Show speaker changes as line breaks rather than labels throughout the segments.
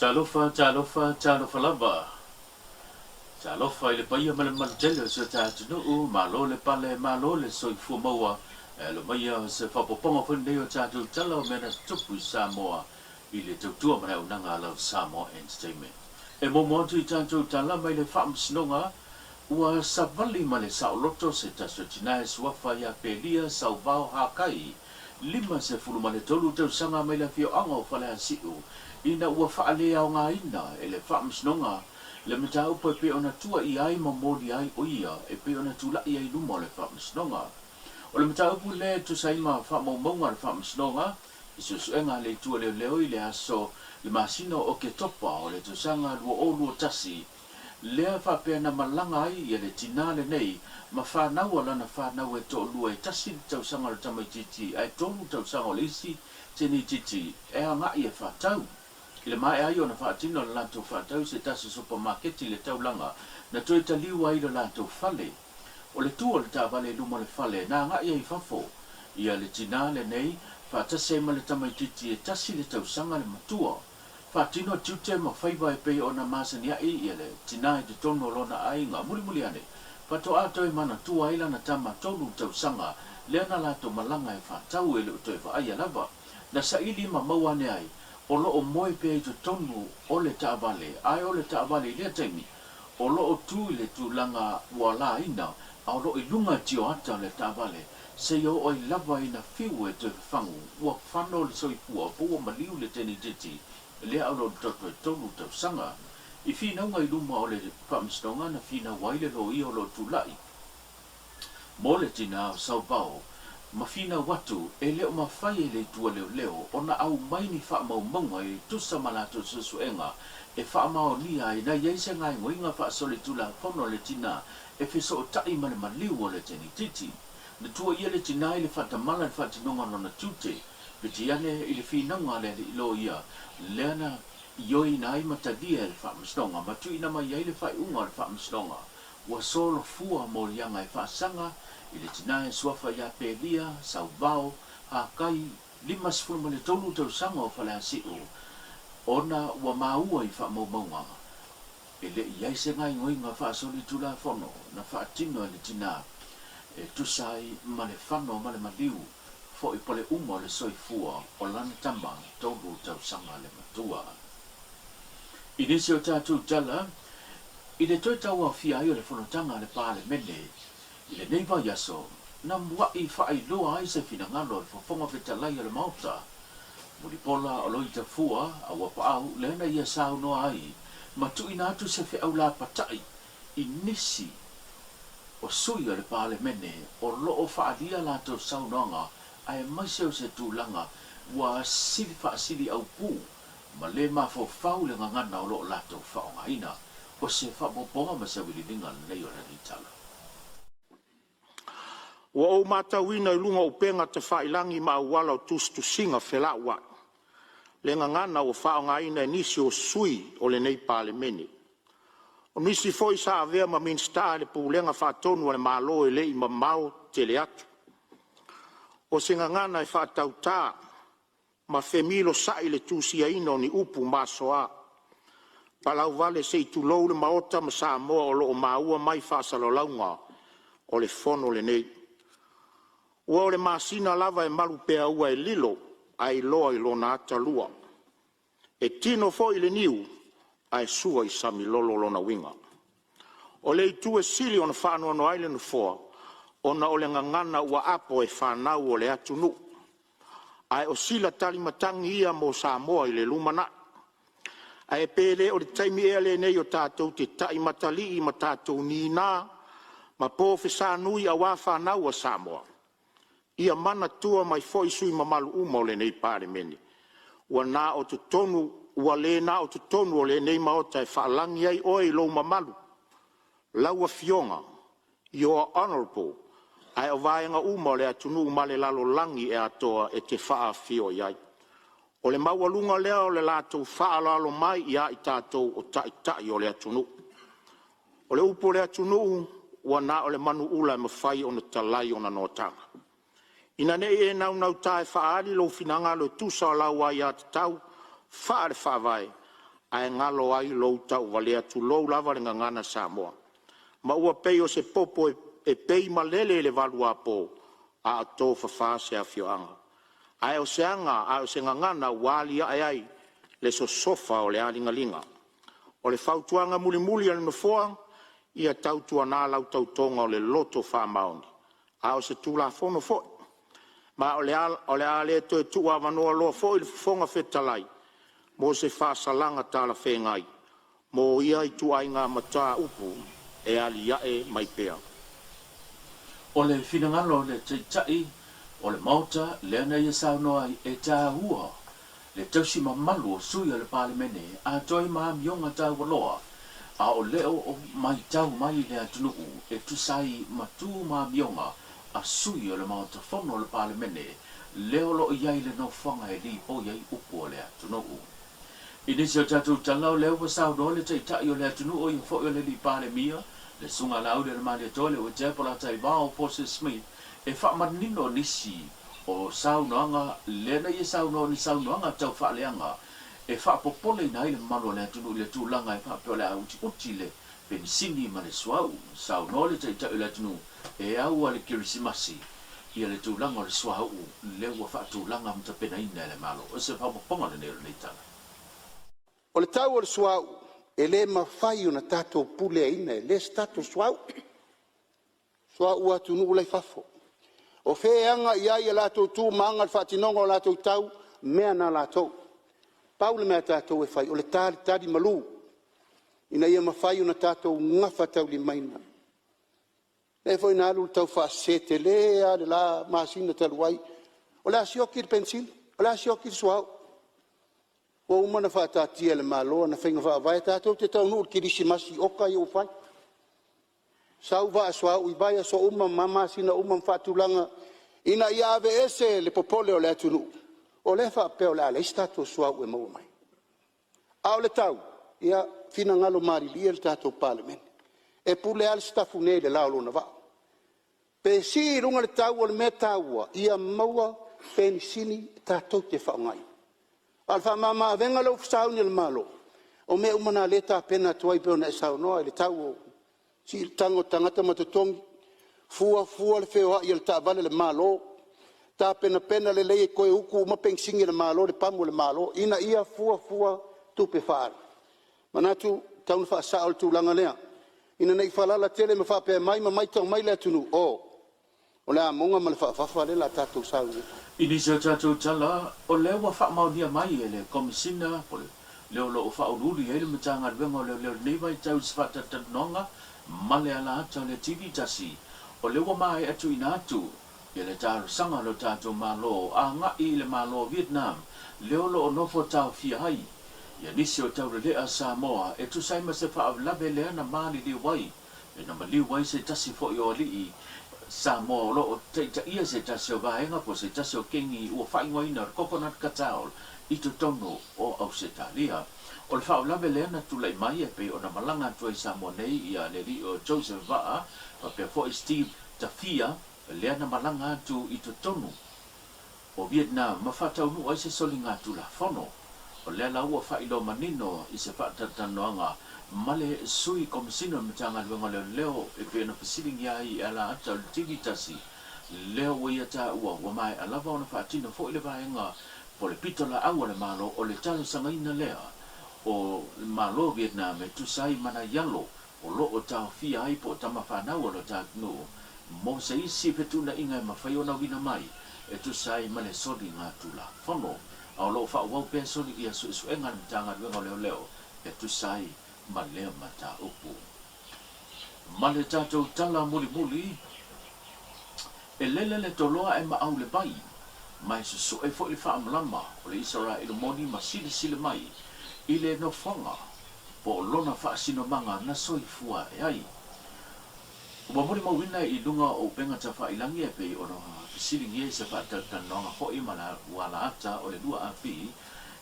Talofa, talofa, talofa lava. Talofa i le paia ma le mamalu tele o si o ta atunuu, malo le pale, malo le soifua maua. E alo maia se faaopoopoga foi lenei o tatou tala o mea na tutupu i Samoa i le tautua ma le auaunaga a lau Samoa Entertainment. E muamua atu i tatou tala mai le Faamasinoga, ua savali ma le saoloto se tasi o tina e suafa ia Pelia Sauvao Hakai, 53 tausaga mai le afioaga o Faleasiu, ina ua faaleaogaina e le Faamasinoga le mataupu e pei ona tuuaia ai ma molia ai o ia e pei ona tulai ai i luma o le Faamasinoga. O le mataupu lea e tusa ai ma faamaumauga a le Faamasinoga i suesuega a le Itu a Leoleo i le aso le masina o Oketopa o le tausaga 2021, lea faapea na malaga ai ia le tinā lenei ma fanau a lana fanau e toalua e tasi le tausaga o le tamaitiiti ae tolu tausaga o le isi teneitiiti e agai e faatau. I le maea ai ona faatino le latou faatau i se tasi supamaketi i le taulaga na toe taliu ai i le latou fale. O le tu o le taavale i luma o le fale na agai ai i fafo ia le tinā lenei faatasi ai ma le tamaitiiti e tasi le tausaga le matua. Faatino tiute ma faiva e pei ona masaniaʻi ia le tinā i totonu o lona aiga. Mulimuli ane, faatoa toe manatua ai lana tama tolu tausaga lea na latou malaga e faatau e le o toe vaaia lava. Na saili ma maua ane ai, o lo o moe pea i totonu o le taavale, ae o le taavale i lea taimi, o lo o tu i le tulaga ua laina a o lo o i luga tioata o le taavale, seia oo ai lava ina fiu e toe fafagu, ua fano le soifua po ua maliu le teneititi lea o lona toto e tolu tausaga. I finauga i luma o le Faamasinoga na finau ai le loia o lo o tulai mo le tinā o Sauvao ma finau atu e le o mafai e le Itu a Leoleo ona aumai ni faamaumauga e tusa ma latou suesuega e faamaonia ai na i ai se gaegoiga faasolitulafono a le tinā e fesootai ma le maliu o le teneititi. Na tuuaia le tinā i le faatamala i le faatinoga o lona tiute, peitai ane i le finauga a le alii loia lea na ioeina ai ma talia e le Faamasinoga ma tuuina mai ai le faaiuga o le Faamasinoga ua solofua moliaga e faasaga i le tinā e suafa ia Pelia, Sauvao, Hakai, 53 tausaga o Faleasiu, ona ua maua i faamaumauga E le i ai se gaoioiga faasolitulafono na faatino e le tinā e tusa ai ma le fano ma le maliu foi po le uma o le soifua o lana tama tolu tausaga le matua. I nisi o tatou tala i le toe tauaofia ai o le fonotaga a le Palemene i lenei vaiaso, na muaʻi faailoa ai se finagalo o le Fofoga Fetalai o le Maota Mulipola o Loitafua a ua paau lea na ia saunoa ai ma tuuina atu se feau lapataʻi i nisi o sui o le Palemene o lo o faaalia latou saunoaga aemaise o se tulaga ua sili faasili aupū ma le mafaufau le gagana o lo o latou faaaogaina. O se faaopoopoga ma se auiliiliga lenei o lenei tala.
Ua ou matauina i luga o upega tafailagi ma auala o tusitusiga felauai le gagana ua faaaogaina e nisi o sui o lenei Palemene. O nisi foi sa avea ma Minisita i le Pulega Faatonu a le Malo e le i mamao tele atu. O se gagana e faatauta ma femilosai le tusiaina o ni upu masoa, palauvale se i tulou le Maota ma Samoa o lo o maua mai faasalalauga o le Fono lenei. Ua o le masina lava e malupeaua e lilo ae iloa i lona atalua. E tino foi i le niu ae sua i samilolo lona uiga. O le itu e sili ona faanoanoa ai le Nofoa, ona o le gagana ua apo e fanau a le atunuu, ae o sila talimatagi ia mo Samoa i le lumanai. Ae pe le o le taimi ea lenei o tatou te taimatalii ma tatou nina ma pofesanui aua fanau a Samoa? Ia manatua mai foi sui usufono mamalu uma o lenei Palemene, ua le na o totonu o lenei Maota e faalagi ai oe i lou mamalu, lau Afioga, Your Honorable, ae o vaega uma o le atunuu ma le lalolagi atoa e te faafio i ai. O le maualuga lea o le latou faaaloalo mai ia i tatou o Taitai o le atunuu. O le upu o le atunuu, ua na o le manuula e mafai ona talai ona noataga. Ina ne i e naunauta e faaali lou finagalo e tusa o lau aiatatau faale-Faavae, ae galo ai lou tauvalea tulou lava le gagana Samoa. Ma ua pei o se popo e pei malele i le valuapo a o tofafa se afioaga. Ae o se aga a o se gagana ua aliae ai le sosofa o le aligaliga. O le fautuaga mulimuli a le Nofoa, ia tautuana lau tautoga o le loto faamaoni, a o se Tulafono foi. Ma o le a le toe tuuavanoa loa foi le Fofoga Fetalai mo se faasalaga talafeagai mo ia ituaiga mataupu e alia'e mai pea.
O le finagalo o le Taitai o le Maota lea na ia saunoa ai, e taua le tausi mamalu o sui o le Palemene atoa ai ma amioga taualoa a o le o matau mai le atunuu e tusa ai ma tu ma amioga a sui o le Maota Fono o le Palemene lea o lo o i ai le nofoaga e lipoi ai upu o le atunuu. I nisi o tatou tala, o lea ua saunoa le Taitai o le atunuu, o ia foi o le Alii Palemia, le Susuga a Laaulialemalietoa Leuatea Polataivao Fosi Smith, e faamanino nisi o saunoaga lea na ia saunoa o ni saunoaga tau faaleaga e faapopoleina ai le mamalu o le atunuu i le tulaga e faapea o le a utiuti le penisini ma le suauu. Saunoa le Taitai o le atunuu e au a le Kerisimasi ia le tulaga o le suauu lea ua faatulaga ma tapenaina e le Malo. O se faaopoopoga lenei o lenei tala.
O le tau o le suauu, e le mafai ona tatou puleaina e le se tatou suauu, suauu a atunuu la e i fafo. O fea e aga i ai a latou tu ma aga i le faatinoga o latou tau, o mea na a latou. Pau le mea a tatou e fai, o le talitalimalu ina ia mafai ona tatou gafataulimaina. Lea foi na alu le tau faasese tele lava i le la masina talu ai, o le a sioki le penisini, o le a sioki le suauu. Ua uma ona faataatia e le Malo ana faiga faavae tatou te taunuu i le kerisimasi i oka ia ua fai, sau vaa suauu i vaiaso uma ma masina uma ma faatulaga ina ia aveese le popole o le atunuu, o lea e faapea o le a leai se tatou suauu e maua mai. A o le tau, ia finagalo malilie le tatou Palemene, e pule lava le Sitafune i le la o lona vaa. Pe sii i luga le tau, o le mea taua ia maua penisini tatou te faaaogaina. A o le faamama-avega lea ua sauni e le Malo, o mea uma na o lea e tapena atu ai pei ona e saunoa i le tau o siitaga o tagata ma totogi, fuafua le feoai o le taavale a le Malo, tapenapena lelei e toe utu uma penisini a le Malo i le pamu a le Malo ina ia fuafua tupe faaalu. E manatu e tatau ona faasao le tulaga lea ina ne i faalala tele ma faapea mai ma matau mai le atunuu, oh o le amoga ma le faafafa lea o le a tatou sau nei e fai.
I nisi o tatou tala, o lea ua faamaonia mai e le Komesina po o le o lo o faauluulu i ai le Matagaluega o Leoleo i lenei vaitau i se faatalatalanoaga ma le ala ata o le TV tasi, o lea ua maea tuuina atu ia le talosaga a lo tatou Malo agai i le Malo o Vietnam lea o lo o nofo taofia ai ia nisi o taulelea Samoa e tusa ai ma se faalavelave lea na maliliu ai e na maliu ai se tasi foi o alii Samoa o lo o taitaia se tasi o vaega po o se tasi o kengi ua faaigoaina o le Coconut Cartel i totonu o Ausetalia. O le faalavelave lea na tulai mai e pei ona malaga atu ai i Samoa nei ia le alii o Joseph Vaa faapea foi Steve Tafia lea na malaga atu i totonu o Vietnam ma faataunuu ai se soligatulafono. O lea la ua faailoa manino i se faatalatalanoaga ma le Sui Komesina o le Matagaluega o Leoleo e pei ona fesiligia ai e ala ata o le TV tasi lea ua ia taua ua maea lava ona faatino foi le vaega po o le pitolaau a le Malo o le talosagaina lea o le Malo o Vietnam e tusa ai ma nai alo o lo o taofia ai po o tama fanau a lo ta atunuu mo se isi fetuunaiga e mafai ona uina mai e tusa ai ma le soligatulafono, a o lo o faaauau pea soli ia suesuega a le Matagaluega o Leoleo e tusa ai ma lea mataupu. Ma le tatou tala mulimuli, e lele le toloa ae maau le vai, ma e susue foi le faamalama o le Isaraelu moni ma silasila mai i le nofoaga po o lona faasinomaga na soifua ae ai. Ua molimauina i luga o upega tafailangi e pei ona fesiligia i se faatalatalanoaga foi ma le uala ata o le 2AP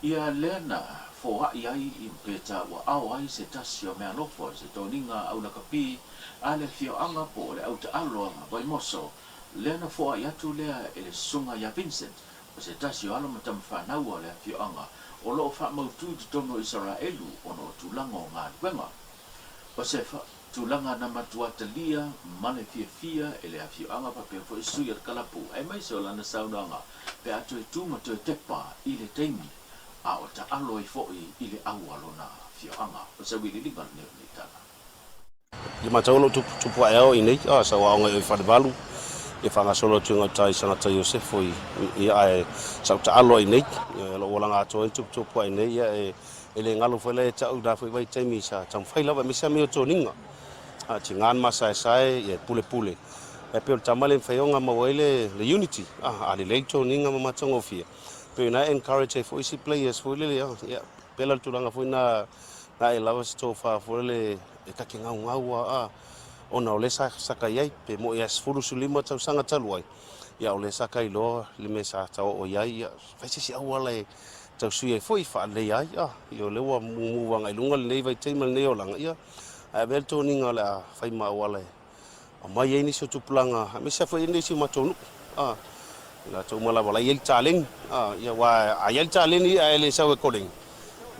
ia lea na foai ai i peta ua ao ai se tasi o meaalofa o se toniga aulakapi a le afioaga po o le autaalo a Vaimoso lea na foai atu lea e le susuga ia Vincent o se tasi o alo ma tama fanau o le afioaga. o lo o faamautu i totonu o Isaraelu ona o tulaga o galuega. O se tulaga na matua talia ma le fiafia e le afioaga faapea foi sui o le kalapu aemaise o lana saunoaga pe a toe tu ma toe tepa i le taimi a o taalo ai foi i le au a lona afioaga. O se auiliiliga lenei o lenei tala.
I matau lou tupu ae ao i nei, sa ou aoga i o i Falevalu, ia faagasolo atu i gauta i Sagata Iosefo i, ia ae sa ou taalo ai i nei. Ia lou olaga atoa ai na tuputupu ae nei, ia e, e le galo foi la ia te au i la foi vaitaimi sa taumafai lava aemaise lava mea o toniga. A tiga na masaesae, ia e pulepule. Ae pei o le tama lea e mafai ona maua ai le, le unity. A, a lelei le toniga ma matagofie, pei o ina e encourage ai foi isi players foi lele, ia, pei la o le tulaga foi na, na e lava se tofa foi lele e ta te gaugau a, a, ona o lea sa, sa ta i ai, pe moi lava e 10, 15 tausaga talu ai, ia o lea sa ta iloa le mea sa ta oo i ai, ia fai se isi auala e tau sui ai foi, faaleleia ai, a, ia o lea ua mumu agai i luga lenei vaitaimi ma lenei olaga, ia, ae avea le toniga o le a fai ma auala e aumai ai nisi o tupulaga, aemaise lava foi nisi o matou nuu, a, i latou uma lava o la e i ai le taleni, a, ia, aua a i ai le taleni ae le sau e koleni,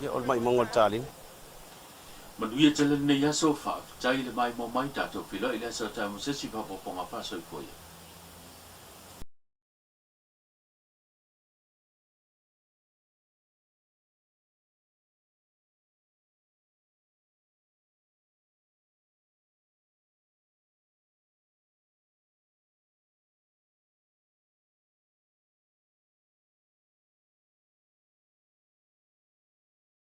ia o le maimauga o le taleni.
Manuia tele lenei aso, faafetai le maimoa mai, tatou feiloai i le aso a taeao mo se isi faaopoopoga. Faasoifua ia.